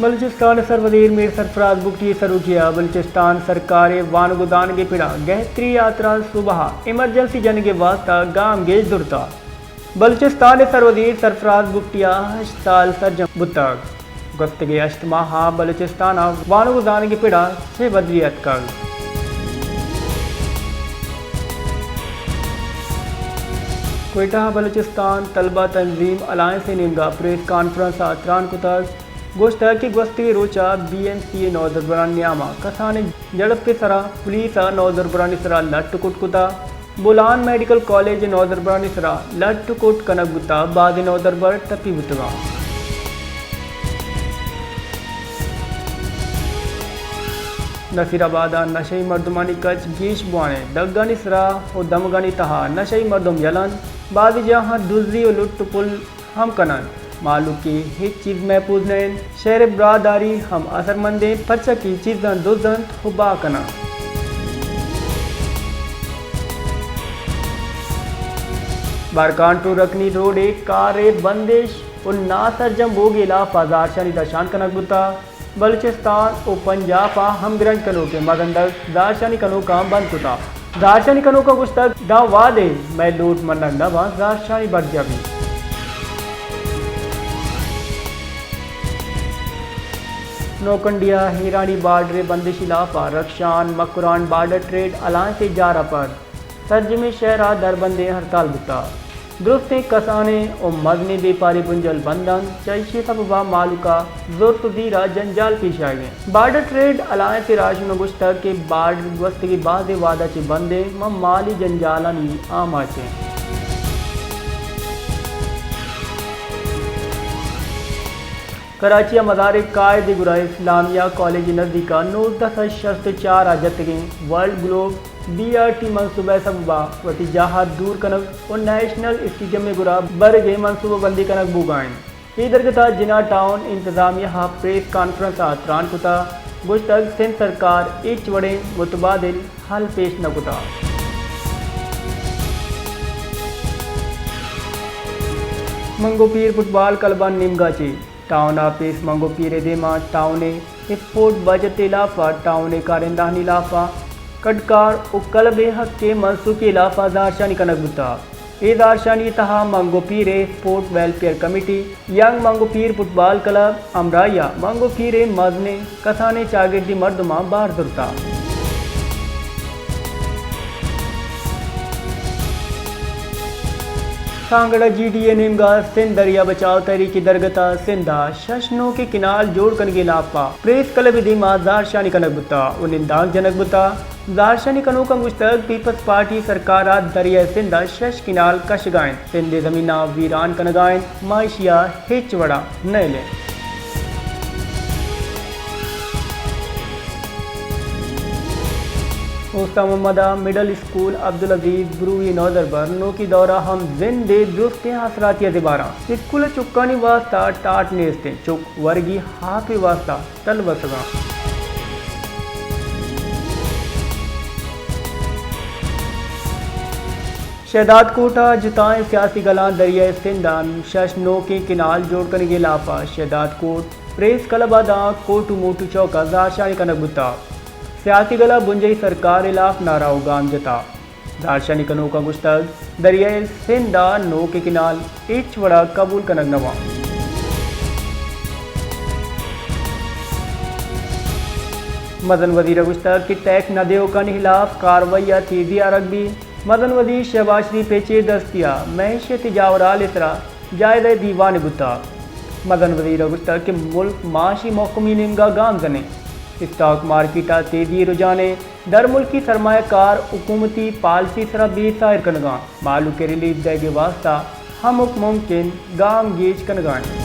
بلوچستان ءِ سروزیر میر سرفراز بگٹی ءِ سروکی ءَ بلوچستان سرکار ءِ وانگ ءُ زانگ ءِ پڑ ءَ گہتری ءِ ہاترا صوبہ ءَ ایمرجنسی جنگ ءِ واستہ گام گیج زرتہ۔ بلوچستان ءِ سروزیر سرفراز بگٹی ءَ ہشت سال سرجم بوتگ۔ گوستگیں ہشت ماہ ءَ بلوچستان ءَ وانگ ءُ زانگ ءِ پڑ ءَ چے بدلی اتکگ؟ کوئٹہ ءَ بلوچستان طلبہ تنظیم الائنس ءِ نیمگ ءَ پریس کانفرنس ءَ تران کتگ۔ گوشتگ کہ گوستگیں روچ ءَ بی ایم سی ءِ نودربرانی نیام ءَ کسانیں جھڑپ ءِ سرا پولیس ءَ نودربرانی سرا لٹ ءُ کٹ کتہ۔ بولان میڈیکل کالج ءِ نودربرانی سرا لٹ ءُ کٹ کنگ بوتہ، بازیں نودربر ٹپی بوتگاں۔ نصیر آباد ءَ نشئی مردمانی کچ گیش بوان اِنت، دگانی سرا ءُ دمگانی تہا نشئی مردم یل اَنت، بازیں جاہاں دزی ءُ لٹ ءُ پل ہم کن اَنت۔ مہلوک ءِ ہچ چیز محفوظ نہ اِنت۔ شہر ءِ براہداری ہم اثرمند اِنت، پرچا کہ چیزاں دز اَنت ءُ بہا کن اَنت۔ بارکھان ٹو رکنی روڈ ءِ کار ءِ بندش ءُ ناسرجم بوگ ءِ ہلاپ ءَ زہرشانی درشان کنگ بوتہ۔ بلوچستان ءُ پنجاب ءَ ہمگرنچ کنوکیں مزن دشت زہرشانی کنوکاں بند کتہ۔ زہرشانی کنوکاں گوشتگ، داں وہدے مئے لوٹ منگ نہ باں، زہرشانی برجاہ بیت۔ نوکنڈی ءَ ایرانی بارڈر ءِ بندش ءِ ہلاپ ءَ رخشان مکران بارڈر ٹریڈ الائنس ءِ جار ءَ پد سرجمیں شہر ءَ دربندیں ہڑتال بوتہ۔ درستیں کسانیں ءُ مزنیں بیپاری بنجل بند اَنت، چہ ایشی ءِ سبب ءَ مہلوک ءَ زرت ءُ زیر ءَ جنجال پیش آیگ ءَ اِنت۔ بارڈر ٹریڈ الائنس ءِ راہشوناں گوشتگ کہ بارڈر ءِ گوستگیں بازیں وہد ءَ چہ بند اِنت، ما مالی جنجالانی آماچ ایں۔ کراچی ءَ مزار قائد ءِ گورا اسلامیہ کالج ءِ نزیک ءَ نوزدہ سد شست ءُ چار ءَ جتگیں world globe B R T منصوبہ ءِ سبب ءَ وتی جاہ ءَ دور کنگ ءُ نیشنل اسٹیڈیم ءِ گورا برگ ءِ منصوبہ بندی کنگ بوگ ءَ اِنت۔ اے درگت ءَ جناح ٹاؤن انتظامیہ ءَ پریس کانفرنس ءَ تران کتہ، گوشتگ سندھ سرکار ہچ وڑیں متبادل حل پیش نہ کتہ۔ منگو پیر فٹبال کلب ءِ نیمگ ءَ چہ ٹاؤن آفس منگو پیر ءِ دیما ٹاؤن ءِ اسپورٹ بجٹ ءِ ہلاپ ءَ ٹاؤن ءِ کارندہانی ہلاپ ءَ کڈکار ءُ کلب ءِ حق ءِ منسوخی ءِ ہلاپ ءَ زہرشانی کنگ بوتہ۔ اے زہرشانی ءِ تہا منگو پیر ءِ اسپورٹ ویلفیئر کمیٹی، ینگ منگو پیر فٹبال کلب، ہمراہی ءَ منگو پیر ءِ مزنیں کسانیں چاگردی مردماں بہر زرتہ۔ سانگڑ ءَ جی ڈی اے ءِ نیمگ ءَ سندھ دریا بچاؤ تحریک ءِ درگت ءَ سندھ ءَ شش نوکیں کنال جوڑ کنگ ءِ ہلاپ ءَ پریس کلب ءِ دیما زہرشانی کنگ بوتہ ءُ نندانک جنگ بوتہ۔ زہرشانی کنوکاں گوشتگ، پیپلز پارٹی سرکار ءَ دریائے سندھ ءَ شش کنال کشگ ءَ اِنت، سندھ ءِ زمیناں ویران کنگ ءَ اِنت، ما ایشی ءَ ہچ وڑ ءَ نئیل ایں۔ اوستہ محمد ءِ مڈل اسکول عبدالعزیز بروی ءِ نودربر نوکی دور ءَ ہم زند ءِ درستیں آسراتی ءَ زبہر اَنت۔ اسکول ءِ چکانی واستہ ٹاٹ نیست اِنت، چک ورگی آپ ءِ واستہ تلوسگ ءَ اَنت۔ شہداد کوٹ ءَ جتائیں سیاسی گلاں دریائے سندھ ءَ شش نوکیں کنال جوڑ کنگ ءِ ہلاپ ءَ شہداد کوٹ پریس کلب ءَ داں کوٹو موٹو چوک ءَ زہرشانی کنگ بوتہ۔ سیاسی گل ءَ بنجاہی سرکار ءِ ہلاپ نعرہ ءُ گام جتہ۔ زہرشانی کنوکاں گوشتگ، دریائے سندھ ءَ نوکیں کنال ہچ وڑ ءَ قبول کنگ نہ باں۔ مزن وزیر ءَ گوشتگ کہ ٹیکس نہ دیوکانی ہلاپ کاروائی ءَ تیزی آرگ بیت۔ مزن وزیر شہباز شریف ءِ چیردستی ءَ معیشت ءِ جاورھال ءِ سرا جائزہ ءِ دیوانے بوتگ۔ مزن وزیر ءَ گوشتگ کہ ملک معاشی مھکمی ءِ نیمگ ءَ گامزن اِنت، اسٹاک مارکیٹ ءَ تیزی ءِ رجحان اِنت، درملکی سرمایہ کار حکومتی پالیسی ءِ سرا بے ساہر کنگ ءَ اَنت، مھلوک ءِ ریلیف دئیگ ءِ واستہ ہمک ممکن گام گیج کنگ ءَ اِنت۔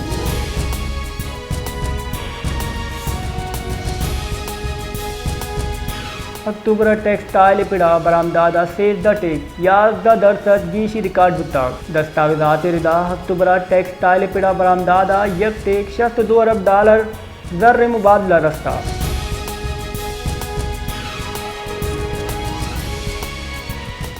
اکتوبر ءَ ٹیکسٹائل ءِ پڑ ءَ برآمدات ءَ سیزدہ ٹیک یازدہ درسد گیشی ریکارڈ بوتگ۔ دستاویزات ءِ ردا اکتوبر ءَ ٹیکسٹائل ءِ پڑ ءَ برآمدات ءَ یک ٹیک شست ءُ دو ارب ڈالر زر ءِ مبادلہ رستہ۔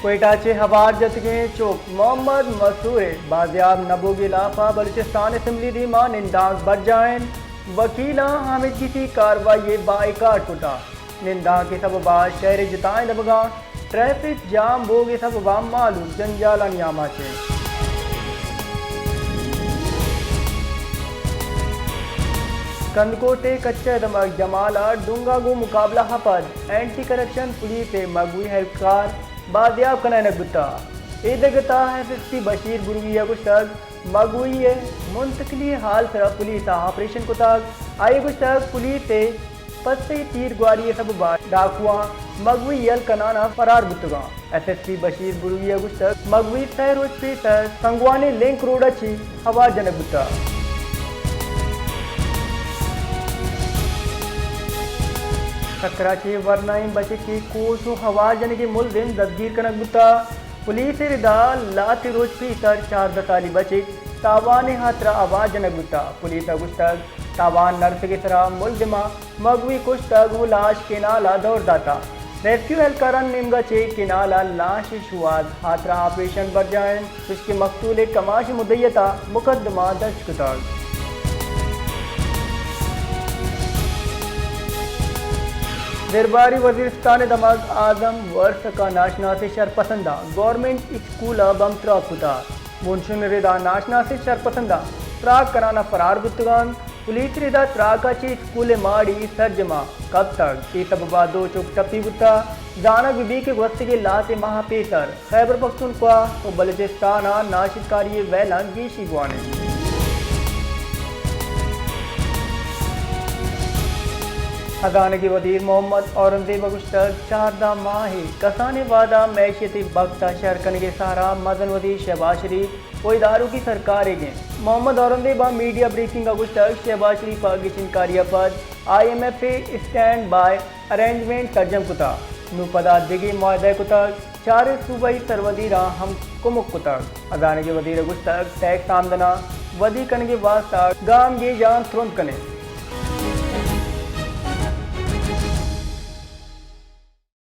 کوئٹہ ءَ چہ ہوار جتگیں چک محمد مسرور ءِ بازیاب نہ بوگ ءِ ہلاپ ءَ بلوچستان اسمبلی ءِ دیما نندانک برجاہ اِنت۔ وکیلاں آمیدگی تھی کاروائی ءِ بائیکاٹ کتا۔ نندانک ءِ سبب ءَ شہر ءِ جتائیں دمگاں ٹریفک جام بوگ ءِ سبب ءَ مہلوک جنجالانی آماچ انت۔ کندکوٹ ءِ کچہ ءِ دمگ جمال ءَ ڈونگا گوں مقابلہ ءَ پد اینٹی کرپشن پولیس ءِ مگوی اہلکار بازیاب کنائینگ بوتگ۔ اے دگہ تہا ایس ایس پی بشیر بروی ءَ گوشتگ، مگوی ءِ منتقلی ءِ حال سرا پولیس ءَ آپریشن کتگ۔ آئی ءَ گوشتگ، پولیس ءِ پسئی تیر گواری ءِ سبب ءَ ڈاکواں مگوی یل کنان ءَ فرار بوتگاں۔ ایس ایس پی بشیر بروی ءَ گوشتگ، مگوی سئے روچ پیسر سنگوانی لنک روڈ ءَ چہ ہوار جنگ بوتگ۔ سکرا چہ ورنائیں بچکے کوش ءُ ہوار جنگ ءِ ملزم دزگیر کنگ بوتگ۔ پولیس ءِ ردا لہتے روچ پیسر چاردہ سالی بچک تاوان ءِ ہاترا ہوار جنگ بوتگ۔ پولیس ءَ گوشتگ، تاوان نرسگ ءِ سرا ملزماں مگوی کشتگ ءُ لاش کینال ءَ دور داتگ۔ ریسکیو اہلکارانی نیمگ ءَ چہ کینال ءَ لاش ءِ شوہاز ہاترا آپریشن برجاہ انت، چوشکہ مقتول ءِ کماش ءِ مدعیت ءَ مقدمہ درج کتگ۔ درباری وزیرستان ءِ دمگ اعظم ورسک ءَ ناشناسیں شرپسنداں گورنمنٹ اسکول ءَ بمب تراک کتگ۔ بنشون ءِ ردا ناشناسیں شرپسنداں تراک کنان ءَ فرار بوتگ انت۔ پولیس ءِ ردا تراک ءَ چہ اسکول ءِ ماڑی سرجم ءَ کپتگ۔ اے سبب ءَ دو چک ٹپی بوتگ۔ زانگ بہ بیت کہ گوستگیں لہتے ماہ ءَ پیسر خیبر پختونخوا ءُ بلوچستان ءَ ناشرکاری ءِ ویلاں گیشی بوان انت۔ ہزانگی وزیر محمد اورنگزیب ءَ گوشتگ، چاردہ ماہ ءِ کسانیں وعدہ معیشت ءِ بخت ءَ شر کنگ ءِ سہرا مزن وزیر شہباز شریف ءُ ادارکی سرکار ئیگ انت۔ محمد اورنگزیب ءَ میڈیا بریفنگ ءَ گوشتگ، شہباز شریف ءَ گچین کاری ءَ پد آئی ایم ایف ءِ اسٹینڈ بائی ارینجمنٹ سرجم کتگ، نوں پدا دگہ معاہدہ کتگ، چاریں صوبائی سروزیراں ہم کمک کتگ۔ ہزانگی وزیر ءَ گوشتگ، ٹیکس آمدناں ودی کنگ ءِ واستہ گامگیجاں ترند کنیں۔